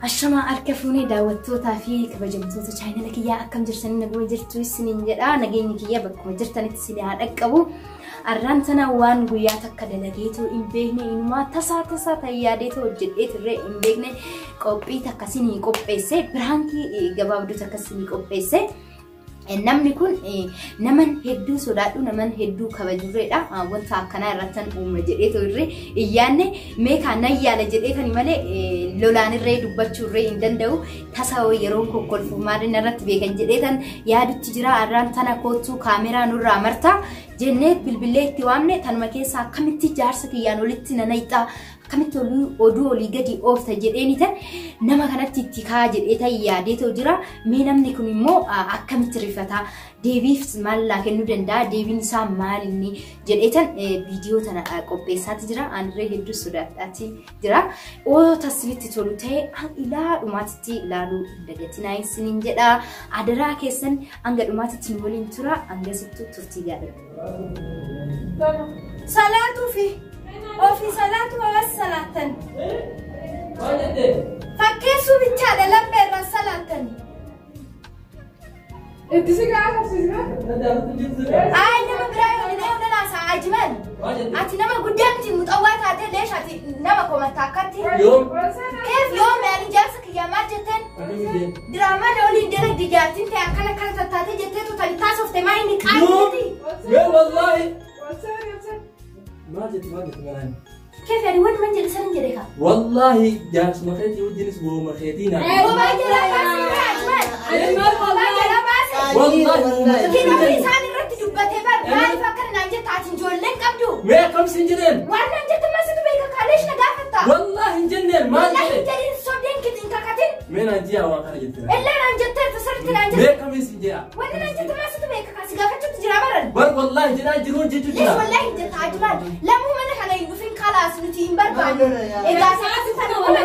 Ashamaa harka fuunee daawwattootaa fi kabajamtoota chaayinala kiyyaa, akkam jirtanii? Naguma jirtu isiniin jedha. Nageenyi kiyya bakkuma jirtanitti isin haa dhaqqabu. Arraan tana waan guyyaa takka dalageetoo hin beekne, inumaa tasaa tasaa ta'e yaadeetoo hojjedhee turre hin beekne, qophii takka isinii qopheesse, prankii gabaabduu takka isinii qopheesse. Namni kun naman hedduu sodaadhu, naman hedduu kabajurreedha. Wanta akkanaa irrattan uuma jedhee irree hin yaadne. Meekaa nan yaala jedheetani malee lolaan irree dubbachuu irree hin danda'u. Tasa yeroon kokkolfu maaliin irratti beekan jedheetan yaadutti jira. Arraan tana koottuu kaameraa nurraa marta jennee bilbilee itti waamne. Tanuma keessaa akkamitti jaarsa kiyyaan olitti nanayxaa, akkamitti oduu olii gadi oofta jedheeni tan nama kanatti itti kaa jedhee tan yaadeetoo jira. Mee namni kun immoo akkamitti rifataa, deebiif maal laa kennuu danda'a, deebiin isaa maal inni jedhee tan viidiyoo tana qopheessaati jira. Anirree hedduu sodaadhaati jira. Oo, tasinitti tolu ta'e ilaa dhumaatitti ilaaluu hin dagatinaa isiniin jedha. Adaraa keessan hanga dhumaatitti nu waliin tura. Hangasittuu turtii gaarii. Salaatuu fi ofii salaatu hawaasa salaattan. Maal jettee? Fakkeessuu bichaadha, lammee irraa salaattan. Itti si gaafasiisa. Ay, nama biraa yoo ni ta'uu danda'a ajimal. Maal jettee? Ati nama guddaa miti, muxawwaa taatee leesh ati nama komatta akkatti. Yoom? Keef yoo ani jaarsa kiyyaa maal jetteen? Akkamitti? Diraamaa na waliin dalagdi jaartiin ta'e akkana akkana tattaatee jetteetu tani taasofte, maa inni Yoom? qaanii miti. Mee wallaahi. Maal jette, maal jette manaan? Keef ani wanti man jedhe sanin jedhe kaa. Wallaahi jaarsuma keetii wajjinis wooma keetii naa. Bobaa jala baasee ajimal. Bobaa jala baasee. Wallaahi wooma Kinofi keetii. isaan irratti dubbatee bar, maaliif akkana naan jetta? Ati ijoolleen qabdu. Mee akkam sin jedheen? Waan naan jette masitu beeka, kaaleesh na gaafatta. Wallaahi hin jenneen, maal Wallaahi hin jedhe? jedhin, sobdeen hin kakatin. Mee naan ji'a waa kana jette. Illee naan jetteerta, sirriitti naan Mee jette. akkamiin sin jedha? Wanni naan jette masitu beeka, kaasi gaafachuutti jira baran. Bar wallaahi jedhaa jiruun jechuu Lees jira. wallaahi hin jetta ajimaal. Lamuu mana kana hin dhufin, kalaas nuti hin barbaannu. Egaa sa'aatii sana wala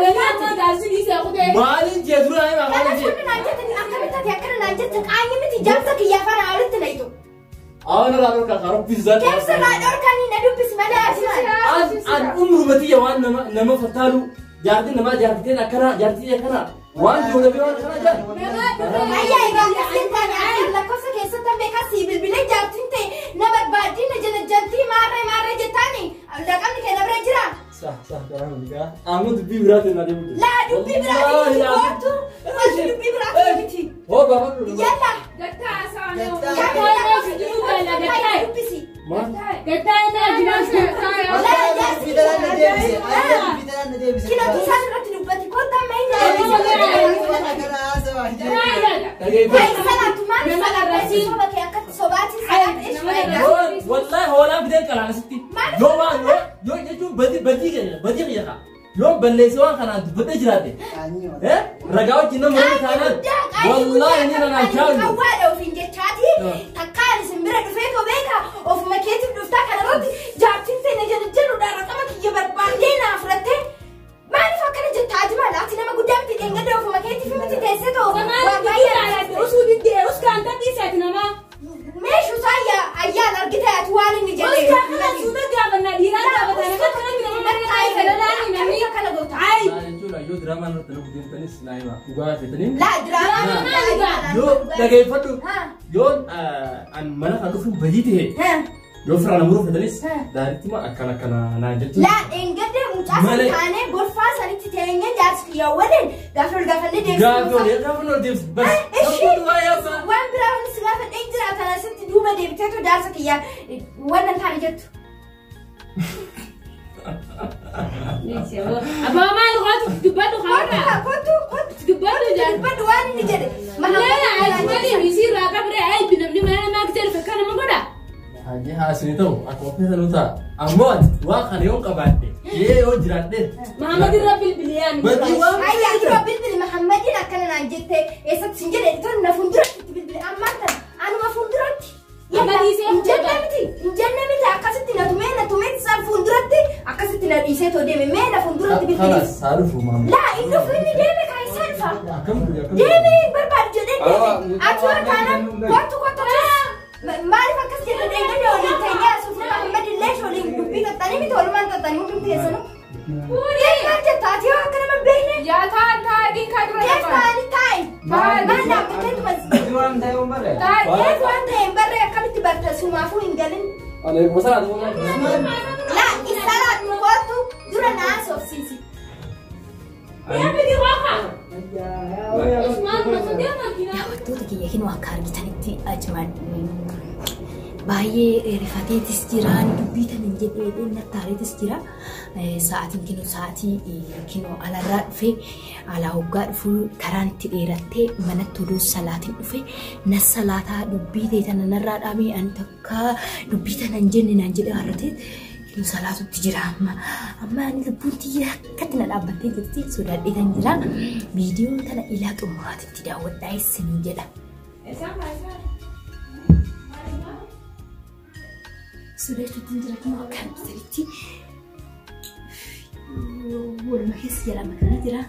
Maaliin jee dura hima, maaliin Kanas jee? wanni naan jette akkamitti ati akkana naan jette? Qaanyi miti, jaarsa kiyyaa faana walitti na hitu. Awwan irraa dhorkaa kaa rabbi zaati. Keessa irraa dhorkanii na dubbisi malee ajimaal. An umruma tiyya waan nama nama fattaalu, jaartiin namaa jaartiteen akkana, jaartii akkana waan jiru waan akkana jaar. Ayyaa, egaa akkas jettaan ani lakkoofsa keessatti beekaa sii bilbilee jaartiin ta'e na barbaaddi na jala jaltii maarree maarree jettaani laqamni kee na bira jira. Sah sah karaa hundaa. Amma dubbii biraatiin na deemu. Laa, dubbii biraatiin miti, kootu wanti dubbii biraatiin miti. Hoo gaafa. Yalla. Dubbisi. Maal? Laa, jaarsi kinatu isaan irratti dubbati, kottaa amma hin Dhageeffadhu. Salaatu maal salaatu soba kee akkatti sobaatiin salaatu ish fayyada. Wallaahi hoolaa fideen qalaan asitti. Yoo waan yoo yoo jechuun badii badii keenya badii kiyya kaa. Yoo balleessee waan kanaan dubbadhee jiraate. Ragaa wajjin nama nama taanaan. Wallaahi ni nanaan chaalu. Qawwaadha ofiin jechaati. Takkaan isin bira dhufee too beeka, ofuma keetiif dhuftaa kana irratti jaartiin ta'e na jala jaluudhaan raqama kiyya barbaadee naa fudhattee maaliif akkana jetta ajimaal? Ati nama guddaa miti, dheengadda ofuma keetiif miti teessee too waan baay'ee meeshu isaa ayyaan argite ati waan inni jedhee. Akkana goota. Jechuudha yoo diraamaa irratti nama deemtanis naa hima dhugaa feetanii. Laa, diraamaa. Yoo dhageeffadhu, yoo an mana kan dhufuun badii ta'e, yoo firaa nama fedhanis daaritti ma akkana akkana naan jechuudha. Laa, dheengadda mucaa san taanee gorfaa sanitti teenyee jaarsi kiyyaa waliin gaafa ol gaafannee Gaafa deebisuu. ol gaafa ol deebis bas. Ishii waan biraa wanni si gaafadhee jira, tana asitti duuba deebiteetu jaarsa kiyyaa wannan taane jettu. Abbaa, maal kootu dubbadhu kaarraa. Kottu kottu. Dubbadhu jaal. Dubbadhu waan inni jedhe. Leena ajmali isiirraa qabre aybi namni mana namaa gisee dhufe kana ma godha. Hajji haasini ta'u akkuma feetanuu ta'a. Ammoo ati waa kana yoo qabaadhe yoo jiraadhe. Mahamad irra bilbiliyaan. Badii waan. Ayyaa, dura bilbili Mahammadiin akkana naan jette eessatti sin jedhe tun na fuulduratti itti bilbili ammaan tana anuma fuulduratti. Amma dhiisee. Hin jenne miti, hin jenne miti, akkasitti na tumee, na tumee isaan fuulduratti akkasitti na dhiisee too deeme, mee na fuulduratti bilbili. Kanas haa dhufu maamma. Laa, inni dhufu, inni deeme kan isaa dhufa. Akkam godhe, akkam? Deeme hin barbaadu jedhee deeme. Ati yoo taanaan kottu kottu, maaliif akkas jedhe? Deemee waliin teenyee asuuf Mahammad illee waliin dubbii xaxxanii miti, walumaan xaxxanii hundumti keessanuu. Maal jetta ati yoo akka nama hin beekne? Yaa taan taadii. Taa'eef waan ta'e hin barree akkamitti barta sumaafuu hin galin. Ani masala tu mana. Laa isalaatu kootu dura naa soofsiisi. Daawwattoota kiyya kinoo akka argitanitti Ajmal baay'ee rifateetis jira dubbii tan hin jedhee nattaareetis jira. Sa'aatiin kinoo sa'aatii kinoo alarraa dhufe alaa hoggaa dhufu karaan itti dheerattee manatti odoo salaatiin dhufe na salaataa dubbii ta'e tana narraa dhaabee ani takka dubbii tana hin jenne naan jedhee har'atee kinoo salaatutti jira amma amma ani lubbuun tiyya akkatti na dhaabbattee jirti sodaadhee tan jira viidiyoo tana ilaa xumuraatitti daawwadhaa isiniin jedha. Sodaachuutti jira kinoo akka argitanitti waluma keessa jala makamee jira.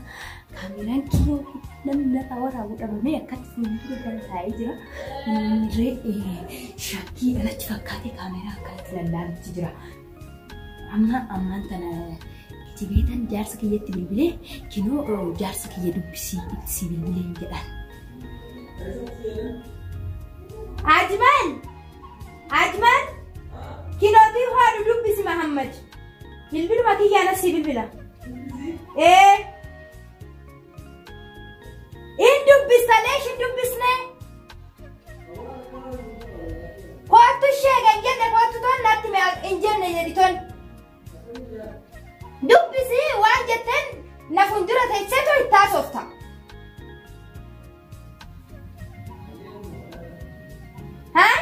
Kaameraan kinoo namni narraa waraabu dhabamee akkatti fuuldura gara taa'ee jira. Irree shakkii alatti fakkaatee kaameraa akkanatti lallaalutti jira. Amma ammaan tana tibeetan jaarsa kiyyatti bilbilee kinoo jaarsa kiyya dubbisii itti si bilbilee jedhaan. Ajmal! Ajmal! Kinootii haadhu dubbisi Mahammad. Bilbiluma kiyyaan asii bilbila. Ee. In dubbista leesh hin dubbisne. Kootu sheega hin jenne kootu ton natti hin jenne jedhi ton. Dubbisi waan jetteen na fuuldura teessee too itti haasofta. Haa?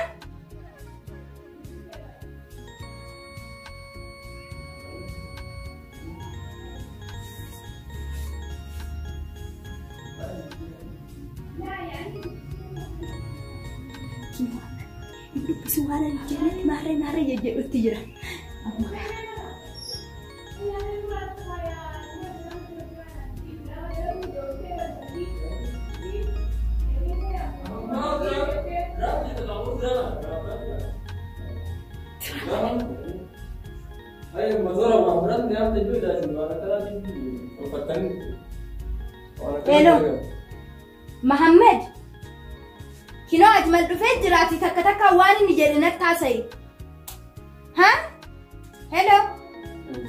Dubbisu waan hin jennetti maarree maarree jejjedhutti jira. Amma Ay, mazora wa brand ne am teju da sin wala kala ti fattani. Hello. Mahammad. Kinoo Ajmal dhufee jiraati takka takka waan inni jedhe natti haasa'i. Haa? Hello.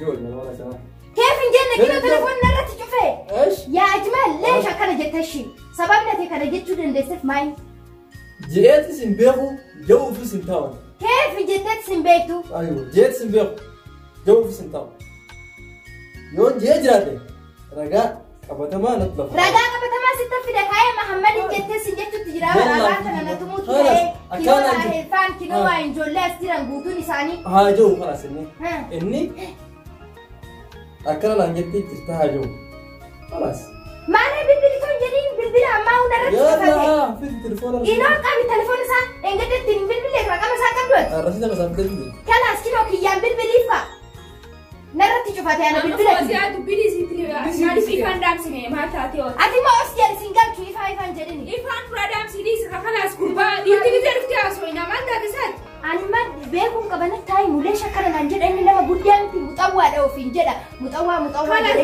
Jol na wala sama. Keef hin jenne kinoo telefoon narratti cufee. Esh? Yaa Ajmal leesh akkana jetta ishii. Sababni ati kana jechuu dandeesseef maali? Jeetis hin beeku, jawuufis hin taa'u. Keef jetteetis hin beektu. Ayyo, jeetis hin beeku, jawuufis hin taa'u. Yoo jee jiraate ragaa qabatamaa natti lafa. Ragaa qabatamaa sitti fide kaayee Mahammadin jettee sin jechuutti jira. Ragaa kana na tumuutti ta'ee kinoo waa heelfaan kinoo waa ijoollee as jiran guutuun isaanii. Haa jiru kanas inni. Inni akkana naan jettee jirta haa jiru. Kanas. Maali bilbili tun jedhiin bilbila ammaa hunda irratti cufate. Yallaa fidi telefoona. Inoo qabi telefoona isaa engeddetti hin bilbilee raqama isaa qabdu ati. Rasiida isaa fidee. Kalaas kinoo kiyyaan bilbiliifa. Narratti cufate ana bilbila. Ati immoo os jedhi sin galchu ifaa ifaan jedhini. Ani ma beekuun qabana taa'i mulee shakkara naan jedha inni nama guddaa miti muxawwaadha ofiin jedha muxawwaa muxawwaa jedhe.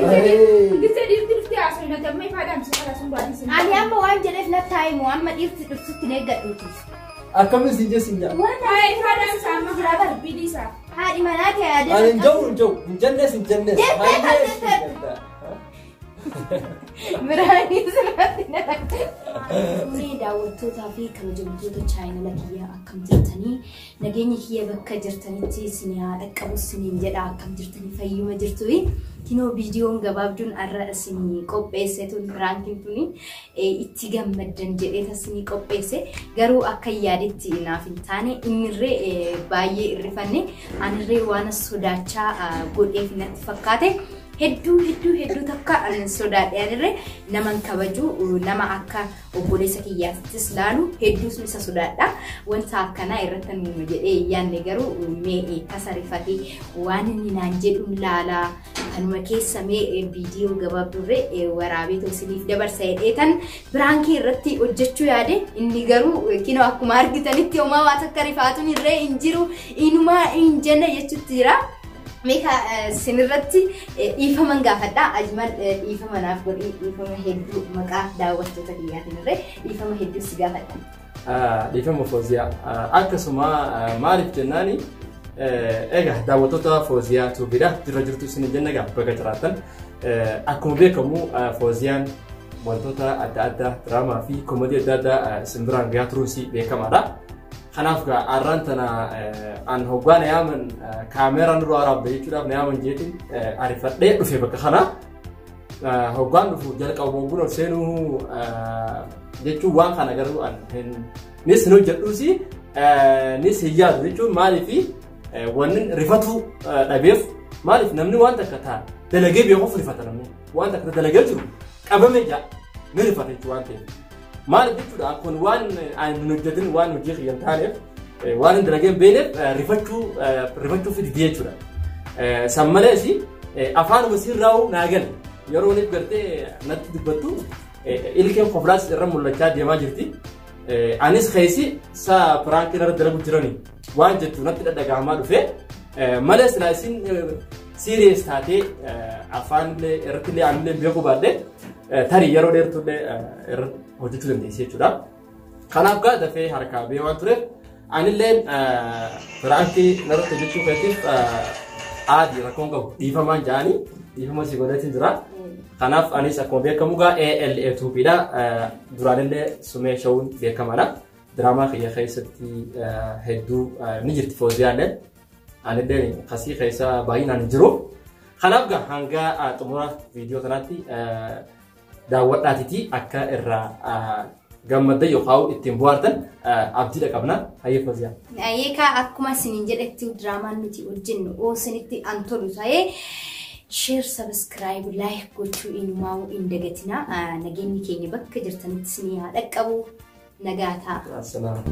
Ani amma waan jedheef na taa'i moo amma dhiirti dhuftutti na eeggadhuuti. Akkamiin sin jee sin jaa. Waan jira bara haadhi manaa ta'e Ani adeema. hin jawu hin jawu hin jennees hin jennees. Jettee kan jettee. Biraanii sirratti na Mee daawwattootaa fi kabajamtoota chaayinala kiyyaa akkam jirtanii nageenya kiyya bakka jirtanitti isin haa dhaqqabu isiniin jedha akkam jirtanii fayyuma jirtuyi. Kinoo viidiyoon gabaabduun har'a isin qopheesse tun piraankiin tuni itti gammaddan jedhee isin qopheesse garuu akka yaadetti naaf hin taane innirree baay'ee irrifanne anirree waan sodaachaa godheef natti fakkaate. Hedduu hedduu hedduu takka sodaadhe anirree naman kabaju nama akka obboleessa kiyyaattis laalu hedduus isa sodaadha. Wanta akkanaa irratti nuuma jedhee yaanne garuu mee tasa rifatee waan inni naan jedhuun laalaa kanuma keessa mee viidiyoo gabaabdurree waraabee isiniif dabarsa jedheetan piraankii irratti hojjechuu yaade inni garuu kinoo akkuma argitanitti homaa waa takka rifaatuun irree hin jiru inumaa hin jenne jechuutti jira. Meeka sinirratti dhiifaman gaafadha. Ajmal dhiifama naaf godhi dhiifama hedduu maqaa daawwattoota kiyyaatiin irree dhiifama hedduu si gaafadha. Dhiifama Fooziyaa. Akkasuma maaliif jennaani, egaa daawwattoota Fooziyaa Tuubiidha. Jirra jirtu isin jenna, egaa bakka jiraattan. Akkuma beekamu Fooziyaan wantoota adda addaa, diraamaa fi koomedii adda addaa isin biraan gahaa turuun beekamaadha. Kanaaf gaa arraan tana an hoggaa na yaaman, kaameeraan dura waraabda jechuudhaaf na yaaman jeetiin ariifadhee dhufe bakka kana. Hoggaan dhufu jalqabu hogguun ol seenuu jechuun waan kana garuu an nis hin hojjedhuusi nis hin yaadu jechuun, maaliif wanni rifatu dhabeef, maaliif namni waan takka ta'a dalagee beekuuf rifata, namni waan takka dalagee jiru qabame jaa ni rifata jechuun waan ta'eef. Maaliif jechuudha, kun waan ani hin hojjetin, waan hojii kiyya hin taaneef, waan hin dalagee hin beekneef rifachuuf didee jechuudha. San malees afaanuma sirraa'uu naa gale, yeroo inni gartee natti dubbattu ilkeen koflaas irra mul'achaa deemaa jirti. Anis keessi sa piraankii irra dalagu jirani waan jettu natti dhadhagahamaa dhufe malee, silaa isin serious taatee afaan irratti illee anillee beekuu baadhee tarii yeroo dheertuu illee irra hojjechuu dandeessi jechuudha. Kanaaf gaa dafee harkaa bee waan tureef anilleen piraankii narratti hojjechuu keetiif aadii rakkoon qabu, dhiifamaan ja'anii dhiifama si godhatiin jira. Kanaaf anis akkuma beekamu gaa ALA2 dha. Duraanillee Sumee Shawuun beekamaadha. Diraamaa kiyya keessatti hedduu ni jirti Fooziyaallee. Anillee kasii keessa baay'inaan hin jiru. Kanaaf gaa hanga xumura viidiyoo kanaatti daawwadhaatitii akka irraa gammaddan yookaan ittiin bohaartan abdiidha qabna. Hayyee Fooziyaa. Eegaa akkuma isiniin jedhetti, diraamaan nuti hojjennu oo isinitti an tolu ta'ee, share, subscribe, like gochuu inumaa hin dagatina. Nageenyi keenya bakka jirtanitti isinii haa dhaqqabu. Nagaa ta'a. Assalaam.